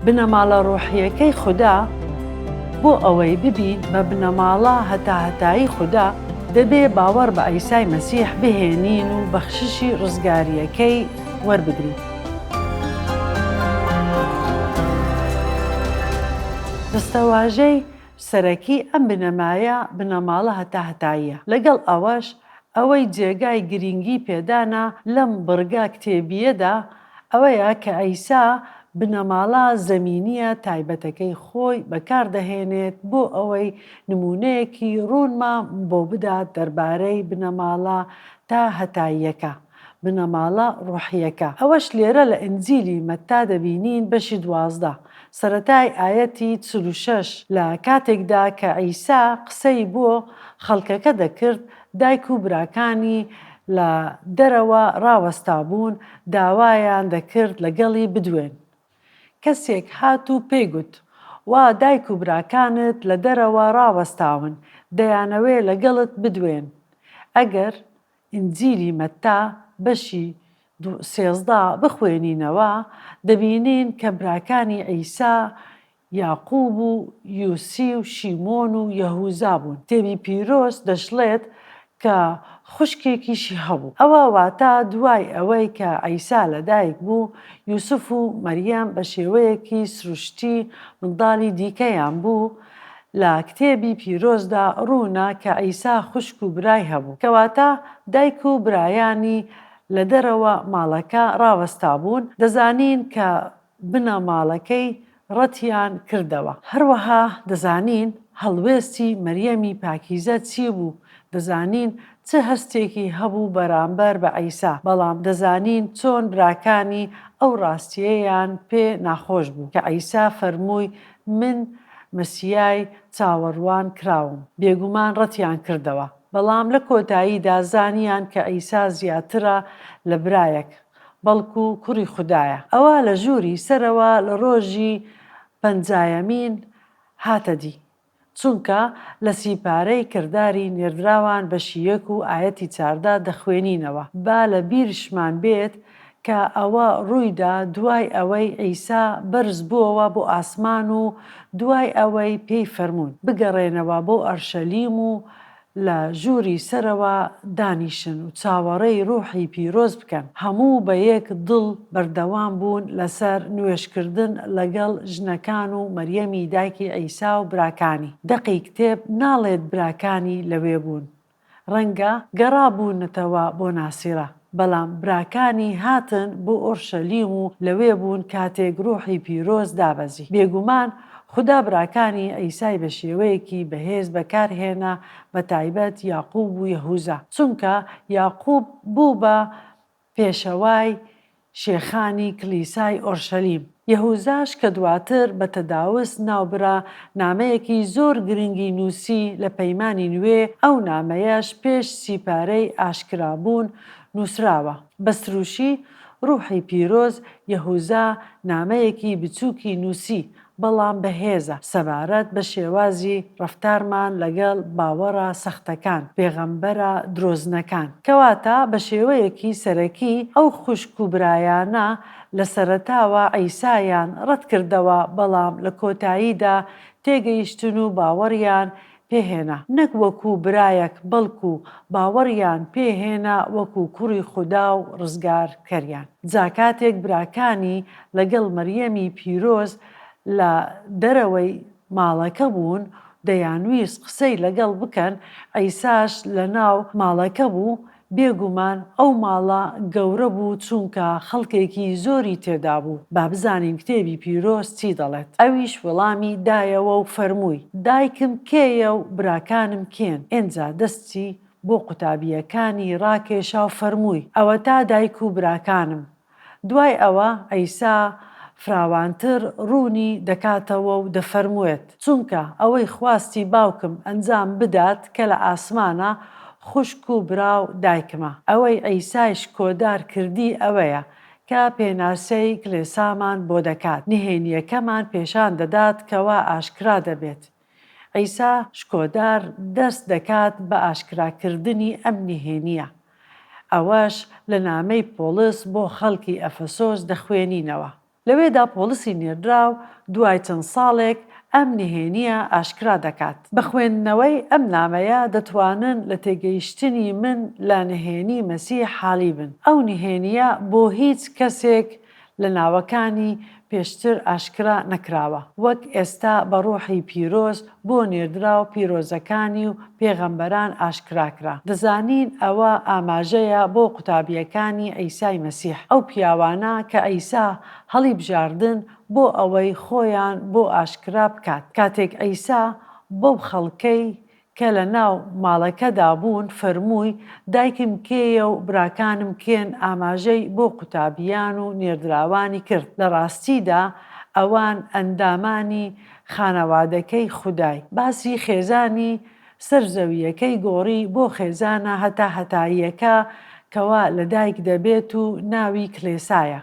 بنەماڵە ڕۆحییەکەی خودا، بۆ ئەوەی ببین بە بنەماڵە هەتاهەتایی خودا، دەبێ باوەڕ بە عیسای مەسیح بهێنین و بەخششی ڕزگارییەکەی وەربگرین. دەستەواژەی سەرەکی ئەم بنەمایە بنەماڵە هەتاهەتاییە. لەگەڵ ئەوەش ئەوەی جێگای گرینگی پێدانە لەم بڕگە کتێبییەدا ئەوەیە کە عیسا بنەماڵە زەمینییە تایبەتەکەی خۆی بەکار دەهێنێت بۆ ئەوەی نموونەیەکی ڕوونمان بۆ بدات دەربارەی بنەماڵە تا هەتاییەکە، بنەماڵە ڕۆحییەکە. ئەوەش لێرە لە ئینجیلی مەتتا دەبینین بەشی 12 سەرەتای ئایەتی 46 لە کاتێکدا کە عیسا قسەی بۆ خەڵکەکە دەکرد دایک و براکانی لە دەرەوە ڕاوەستابوون داوایان دەکرد لەگەڵی بدوێن. کەسێک هات و پێی گوت، وا دایک و براکانت لە دەرەوە ڕاوەستاون، دەیانەوێ لەگەڵت بدوێن. ئەگەر ئینجیلی مەتتا بەشی 13 بخوێنینەوە، دەبینین کە براکانی عیسا یاقوب و یوسی و شیمۆن و یەهوزا بوون. کتێبی پیرۆز دەشڵێت کە خوشکێکیشی هەبوو. ئەوە واتە دوای ئەوەی کە عیسا لەدایک بوو، یوسف و مەریەم بە شێوەیەکی سروشتی منداڵی دیکەیان بوو. لە کتێبی پیرۆزدا ڕوونە کە عیسا خوشک و برای هەبوو. کەواتە دایک و برایانی لە دەرەوە ماڵەکە ڕاوەستابوون. دەزانین کە بنەماڵەکەی ڕەتیان کردەوە. هەروەها دەزانین هەڵوێستی مەریەمی پاکیزە چی بوو، دەزانین چ هەستێکی هەبوو بەرامبەر بە عیسا، بەڵام دەزانین چۆن براکانی ئەو ڕاستییەیان پێ ناخۆش بوو کە عیسا فەرمووی من مەسیای چاوەڕوان کراوم. بێگومان ڕەتیان کردەوە، بەڵام لە کۆتاییدا زانیان کە عیسا زیاترە لە برایەک. بەڵکو کوڕی خودایە. ئەوە لە ژووری سەرەوە لە ڕۆژی پەنجایەمین هاتە دی، چونکە لە سیپارەی کرداری نێردراوان بەشی یەک و ئایەتی 14 دەخوێنینەوە. با لە بیرشمان بێت کە ئەوە ڕوویدا دوای ئەوەی عیسا بەرز بووەوە بۆ ئاسمان و دوای ئەوەی پێی فەرموون، بگەڕێنەوە بۆ ئەرشەلیم و لە ژووری سەرەوە دانیشن و چاوەڕێی ڕوحی پیرۆز بکەن، هەموو بە یەک دڵ بەردەوام بوون لەسەر نوێژکردن لەگەڵ ژنەکان و مەریەمی دایکی عیسا و براکانی. دەقی کتێب ناڵێت براکانی لەوێ بوون، ڕەنگە گەڕابوونەتەوە بۆ ناسیڕە، بەڵام براکانی هاتن بۆ ئۆرشەلیم و لەوێ بوون کاتێک ڕوحی پیرۆز دابەزی. بێگومان خودا براکانی عیسای بە شێوەیەکی بەهێز بەکارهێنا بەتایبەت یاقوب و یەهوزا، چونکە یاقوب بوو بە پێشەوای شێخانی کلیسای ئۆرشەلیم. یەهوزاش کە دواتر بە تەداوس ناوبرا نامەیەکی زۆر گرنگی نووسی لە پەیمانی نوێ، ئەو نامەیەش پێش سیپارەی ئاشکرابوون نووسراوە. بە سروشی ڕوحی پیرۆز یەهوزا نامەیەکی بچووکی نووسی، بەڵام بەهێزە، سەبارەت بە شێوازی ڕەفتارمان لەگەڵ باوەڕە سەختەکان، پێغەمبەرە درۆزنەکان. کەواتە بە شێوەیەکی سەرەکی ئەو خوشک و برایانە لە سەرەتاوە عیسایان ڕەتکردەوە، بەڵام لە کۆتاییدا تێگەیشتن و باوەڕیان پێهێنا، نەک وەکو برایەک بەڵکو باوەڕیان پێ هێنا وەکو کوڕی خودا و ڕزگارکەریان. جا کاتێک براکانی لەگەڵ مەریەمی پیرۆز لە دەرەوەی ماڵەکە بوون دەیانویست قسەی لەگەڵ بکەن، عیساش لەناو ماڵەکە بوو، بێگومان ئەو ماڵە گەورە بوو چونکە خەڵکێکی زۆری تێدا بوو. با بزانین کتێبی پیرۆز چی دەڵێت. ئەویش وەڵامی دایەوە و فەرمووی، دایکم کێیە و براکانم کێن؟ ئینجا دەستی بۆ قوتابییەکانی ڕاکێشا و فەرمووی، ئەوەتا دایک و براکانم. دوای ئەوە عیسا فراوانتر ڕوونی دەکاتەوە و دەفەرموێت، چونکە ئەوەی خواستی باوکم ئەنجام بدات کە لە ئاسمانە، خوشک و برا و دایکمە. ئەوەی عیسای شکۆدار کردی ئەوەیە کە پێناسەی کلێسامان بۆ دەکات، نهێنییەکەمان پێشان دەدات کەوا ئاشکرا دەبێت. عیسا شکۆدار دەست دەکات بە ئاشکراکردنی ئەم نهێنییە. ئەوەش لە نامەی پۆڵس بۆ خەڵکی ئەفەسۆس دەخوێنینەوە. لەوێدا پۆڵسی نێردراو دوای چەند ساڵێک ئەم نهێنییە ئاشکرا دەکات. بە خوێندنەوەی ئەم نامەیە دەتوانن لە تێگەیشتنی من لە نهێنی مەسیح حالی بن. ئەو نهێنییە بۆ هیچ کەسێک لە ناوەکانی پێشتر ئاشکرا نەکراوە، وەک ئێستا بە ڕۆحی پیرۆز بۆ نێردراو پیرۆزەکانی و پێغەمبەران ئاشکرا کرا. دەزانین ئەوە ئاماژەیە بۆ قوتابییەکانی عیسای مەسیح، ئەو پیاوانە کە عیسا هەڵیبژاردن بۆ ئەوەی خۆیان بۆ ئاشکرا بکات. کاتێک عیسا بەو خەڵکەی کە لە ناو ماڵەکەدا بوون فەرمووی، دایکم کێیە و براکانم کێن ئاماژەی بۆ قوتابیان و نێردراوانی کرد. لە ڕاستیدا ئەوان ئەندامانی خانەوادەکەی خودای. باسی خێزانی سەر زەوییەکەی گۆڕی بۆ خێزانە هەتاهەتاییەکە کەوا لەدایک دەبێت و ناوی کلێسایە.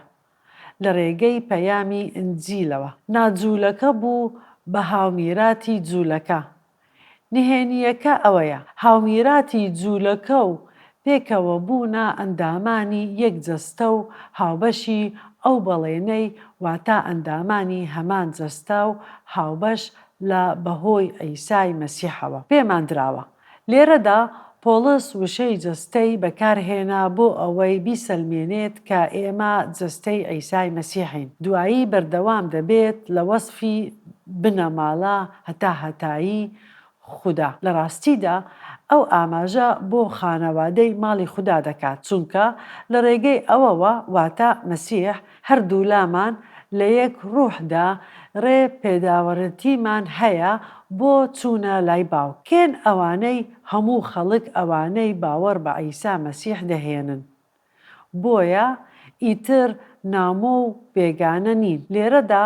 لە ڕێگەی پەیامی ئینجیلەوە. ناجوولەکە بوو بە هاومیراتی جوولەکە. نهێنییەکە ئەوەیە، هاومیراتی جوولەکە و پێکەوە بوونە ئەندامانی یەک جەستە و هاوبەشی ئەو بەڵێنەی واتا ئەندامانی هەمان جەستە و هاوبەش لە بەهۆی عیسای مەسیحەوە پێمان دراوە. لێرەدا پۆڵس وشەی جەستەی بەکارهێنا بۆ ئەوەی بیسەلمێنێت کە ئێمە جەستەی عیسای مەسیحین. دوایی بەردەوام دەبێت لە وەسفی بنەماڵە هەتاهەتایی خودا. لە ڕاستیدا ئەو ئاماژە بۆ خانەوادەی ماڵی خودا دەکات، چونکە لە ڕێگەی ئەوەوە، واتە مەسیح، هەردوولامان لە یەک ڕوحدا ڕێ پێداوەرەتیمان هەیە بۆ چوونە لای باوک. کێن ئەوانەی هەموو خەڵک ئەوانەی باوەڕ بە عیسا مەسیح دەهێنن. بۆیە ئیتر نامۆ و بێگانە نین. لێرەدا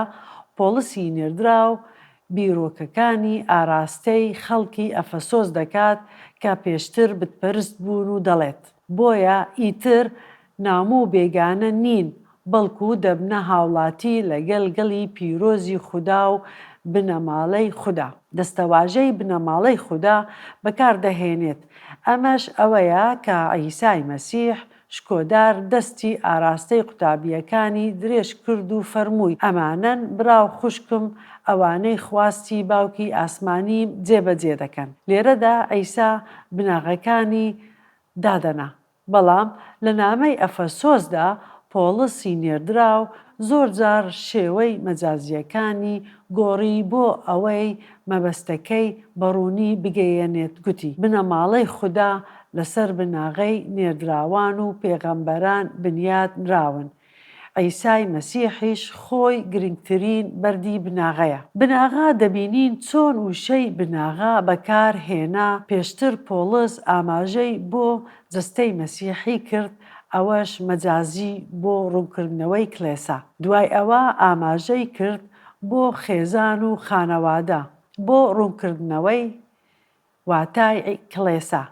پۆڵسی نێردراو بیرۆکەکانی ئاراستەی خەڵکی ئەفەسۆس دەکات کە پێشتر بتپەرست بوون و دەڵێت. بۆیە ئیتر نامۆ و بێگانە نین، بەڵکو دەبنە هاوڵاتی لەگەل گەلی پیرۆزی خودا و بنەماڵەی خودا. دەستەواژەی بنەماڵەی خودا بەکاردەهێنێت، ئەمەش ئەوەیە کە عیسای مەسیح شکۆدار دەستی ئاراستەی قوتابییەکانی درێژ کرد و فەرمووی، ئەمانەن برا و خوشکم ئەوانەی خواستی باوکی ئاسمانیم جێبەجێ دەکەن. لێرەدا عیسا بناغەکانی دادەنا. بەڵام لە نامەی ئەفەسۆسدا پۆڵسی نێردراو زۆر جار شێوەی مەجازییەکانی گۆڕی بۆ ئەوەی مەبەستەکەی بە ڕوونی بگەیەنێت گوتی، بنەماڵەی خودا لەسەر بناغەی نێردراوان و پێغەمبەران بنیات نراون، عیسای مەسیحیش خۆی گرنگترین بەردی بناغەیە. بناغە دەبینین چۆن وشەی بناغە بەکار هێنا پێشتر پۆڵس ئاماژەی بۆ جەستەی مەسیحی کرد ئەوەش مەجازی بۆ ڕوونکردنەوەی کڵێسا دوای ئەوە ئاماژەی کرد بۆ خێزان و خانەوادە بۆ ڕوونکردنەوەی واتای کڵێسا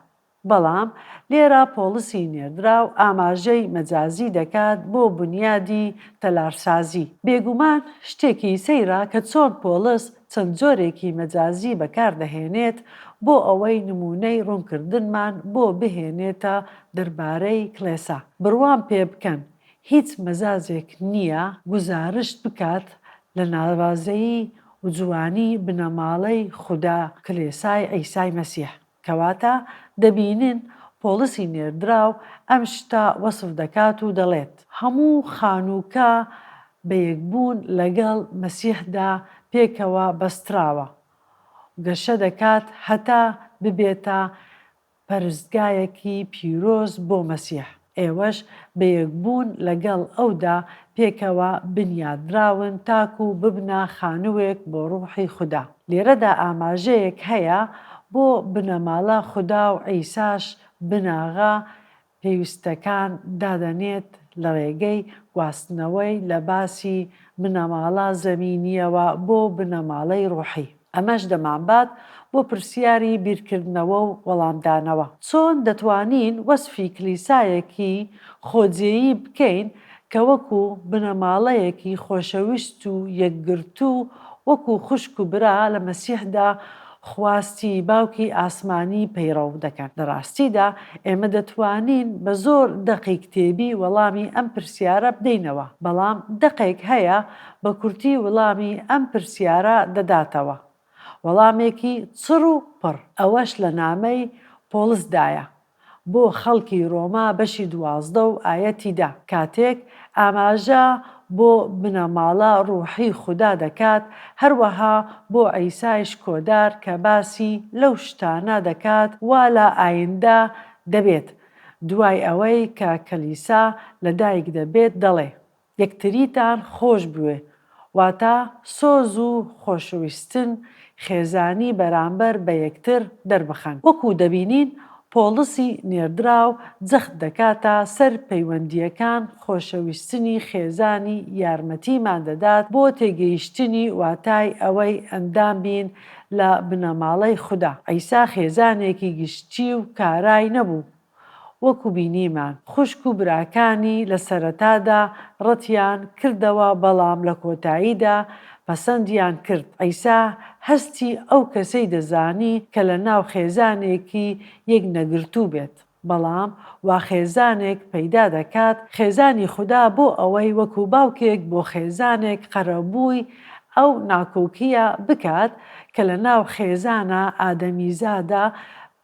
بەڵام لێرە پۆڵسی نێردراو ئاماژەی مەجازی دەکات بۆ بونیادی تەلارسازی. بێگومان شتێکی سەیرە کە چۆن پۆڵس چەند جۆرێکی مەجازی بەکاردەهێنێت بۆ ئەوەی نموونەی ڕوونکردنمان بۆ بهێنێتە دەربارەی کڵێسا. بڕوام پێ بکەن هیچ مەجازێک نییە گوزارشت بکات لە ناوازەیی و جوانی بنەماڵەی خودا کلێسای عیسای مەسیح. کەواتە دەبینین پۆڵسی نێردراو ئەم شتە وەسف دەکات و دەڵێت، هەموو خانووکە بە یەکبوون لەگەڵ مەسیحدا پێکەوە بەستراوە و گەشە دەکات هەتا ببێتە پەرستگایەکی پیرۆز بۆ مەسیح. ئێوەش بە یەکبوون لەگەڵ ئەودا پێکەوە بنیاتنراون تاکو ببنە خانووێک بۆ ڕووحی خودا. لێرەدا ئاماژەیەک هەیە بۆ بنەماڵە خودا و عیساش بناغە پێویستەکان دادەنێت لە ڕێگەی گواستنەوەی لە باسی بنەماڵە زەمینییەوە بۆ بنەماڵەی ڕوحی. ئەمەش دەمانبات بۆ پرسیاری بیرکردنەوە و وەڵامدانەوە. چۆن دەتوانین وەسفی کلیسایەکی خۆجێیی بکەین کە وەکو بنەماڵەیەکی خۆشەویست و یەکگرتوو وەکو خوشک و برا لە مەسیحدا. خواستی باوکی ئاسمانی پەیڕەو دەکەن؟ لە ڕاستیدا ئێمە دەتوانین بە زۆر دەقی کتێبی وەڵامی ئەم پرسیارە بدەینەوە، بەڵام دەقێک هەیە بە کورتی وڵامی ئەم پرسیارە دەداتەوە، وەڵامێکی چڕ و پڕ. ئەوەش لە نامەی پۆڵسدایە بۆ خەڵکی ڕۆما بەشی 12 و ئایەتی دە، کاتێک ئاماژە بۆ بنەماڵە ڕوحی خودا دەکات، هەروەها بۆ عیسای شکۆدار کە باسی لەو شتانە دەکات وا لە ئایندە دەبێت دوای ئەوەی کە کلیسا لەدایک دەبێت دەڵێ. یەکتریتان خۆش بوێ واتە سۆز و خۆشویستن خێزانی بەرامبەر بە یەکتر دەربخەن. وەکو دەبینین پۆڵسی نێردراو جەخت دەکاتە سەر پەیوەندییەکان خۆشەویستنی خێزانی یارمەتیمان دەدات بۆ تێگەیشتنی واتای ئەوەی ئەندام بین لە بنەماڵەی خودا. عیسا خێزانێکی گشتی و کارای نەبوو وەکو بینیمان خوشک و براکانی لە سەرەتادا ڕەتیان کردەوە بەڵام لە کۆتاییدا پەسەندیان کرد، عیسا هەستی ئەو کەسەی دەزانی کە لە ناو خێزانێکی یەک نەگرتوو بێت، بەڵام وا خێزانێک پەیدا دەکات، خێزانی خودا بۆ ئەوەی وەکو باوکێک بۆ خێزانێک قەرەبووی ئەو ناکۆکییە بکات کە لە ناو خێزانە ئادەمیزادا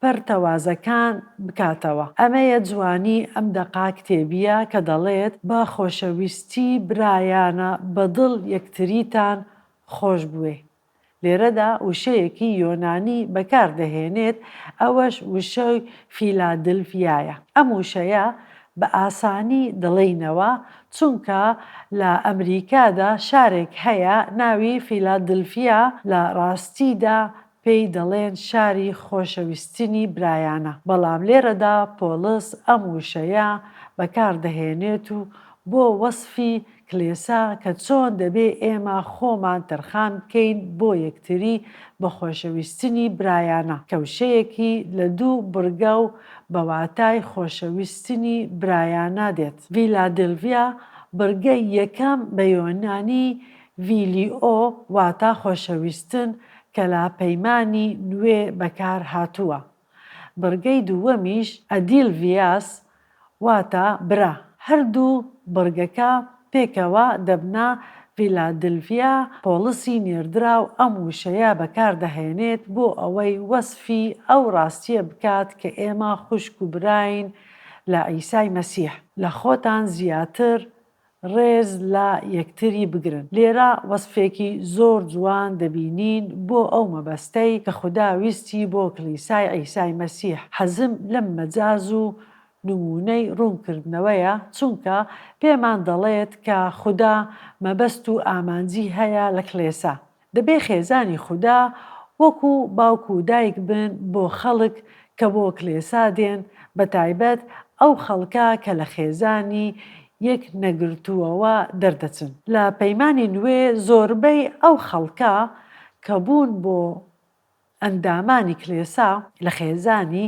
پەرتەوازەکان بکاتەوە. ئەمەیە جوانی ئەم دەقە کتێبییە کە دەڵێت بە خۆشەویستی برایانە بە دڵ یەکتریتان خۆش بوێ. لێرەدا وشەیەکی یۆنانی بەکار دەهێنێت ئەوەش وشەی فیلادلفیایە. ئەم وشەیە بە ئاسانی دەڵێینەوە چونکە لە ئەمریکادا شارێک هەیە ناوی فیلادلفیا لە ڕاستیدا پێی دەڵێن شاری خۆشەویستنی برایانە، بەڵام لێرەدا پۆڵس ئەم وشەیە بەکار دەهێنێت و بۆ وەسفی کلێسا کە چۆن دەبێ ئێمە خۆمان تەرخان بکەین بۆ یەکتری بە خۆشەویستنی برایانە، کە وشەیەکی لە دوو بڕگە و بە واتای خۆشەویستنی برایانە دێت. ڤیلادلڤیا بڕگەی یەکەم بە یۆنانی ڤیلیئۆ واتە خۆشەویستن کە لە پەیمانی نوێ بەکار هاتووە. بڕگەی دووەمیش ئەدیلڤیاس واتە برا. هەردوو بڕگەکە پێکەوە دەبنە ڤیلادلڤیا، پۆڵسی نێردراو ئەم وشەیە بەکار دەهێنێت بۆ ئەوەی وەسفی ئەو ڕاستییە بکات کە ئێمە خوشک و براین لە عیسای مەسیح. لە خۆتان زیاتر ڕێز لە یەکتری بگرن. لێرە وەسفێکی زۆر جوان دەبینین بۆ ئەو مەبەستەی کە خودا ویستی بۆ کڵیسای عیسای مەسیح. حەزم لەم مەجاز و نموونەی ڕوونکردنەوەیە چونکە پێمان دەڵێت کە خودا مەبەست و ئامانجی هەیە لە کڵێسا. دەبێ خێزانی خودا وەکو باوک و دایک بن بۆ خەڵک کە بۆ کلێسا دێن بەتایبەت ئەو خەڵکە کە لە خێزانی یەک نەگرتووەوە دەردەچن. لە پەیمانی نوێ زۆربەی ئەو خەڵکە کە بوون بۆ ئەندامانی کلێسا لە خێزانی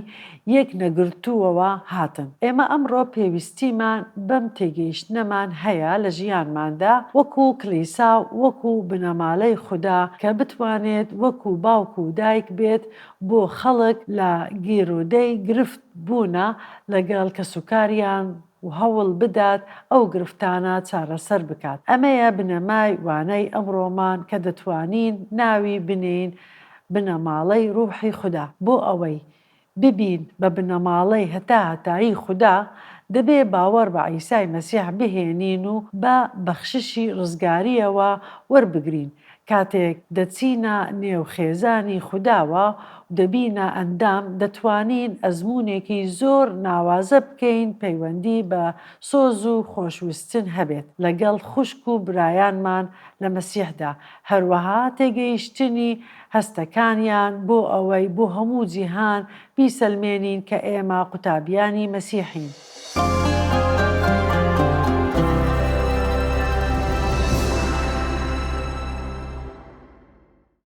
یەک نەگرتووەوە هاتن. ئێمە ئەمڕۆ پێویستیمان بەم تێگەیشتنەمان هەیە لە ژیانماندا وەکو کلیسا و وەکو بنەمالەی خودا کە بتوانێت وەکو باوک و دایک بێت بۆ خەڵک لە گیرۆدەی گرفت بوونە لەگەڵ کەسوکاریان و هەوڵ بدات ئەو گرفتانە چارەسەر بکات. ئەمەیە بنەمای وانەی ئەمڕۆمان کە دەتوانین ناوی بنێین بنەماڵەی ڕوحی خودا. بۆ ئەوەی ببین بە بنەماڵەی هەتاهەتایی خودا، دەبێ باوەڕ بە عیسای مەسیح بهێنین و بە بەخششی ڕزگارییەوە وەربگرین. کاتێک دەچینە نێو خێزانی خوداوە و دەبینە ئەندام، دەتوانین ئەزموونێکی زۆر ناوازە بکەین پەیوەندی بە سۆز و خۆشویستن هەبێت لەگەڵ خوشک و برایانمان لە مەسیحدا، هەروەها تێگەیشتنی هەستەکانیان بۆ ئەوەی بۆ هەموو جیهان بیسەلمێنین کە ئێمە قوتابیانی مەسیحین.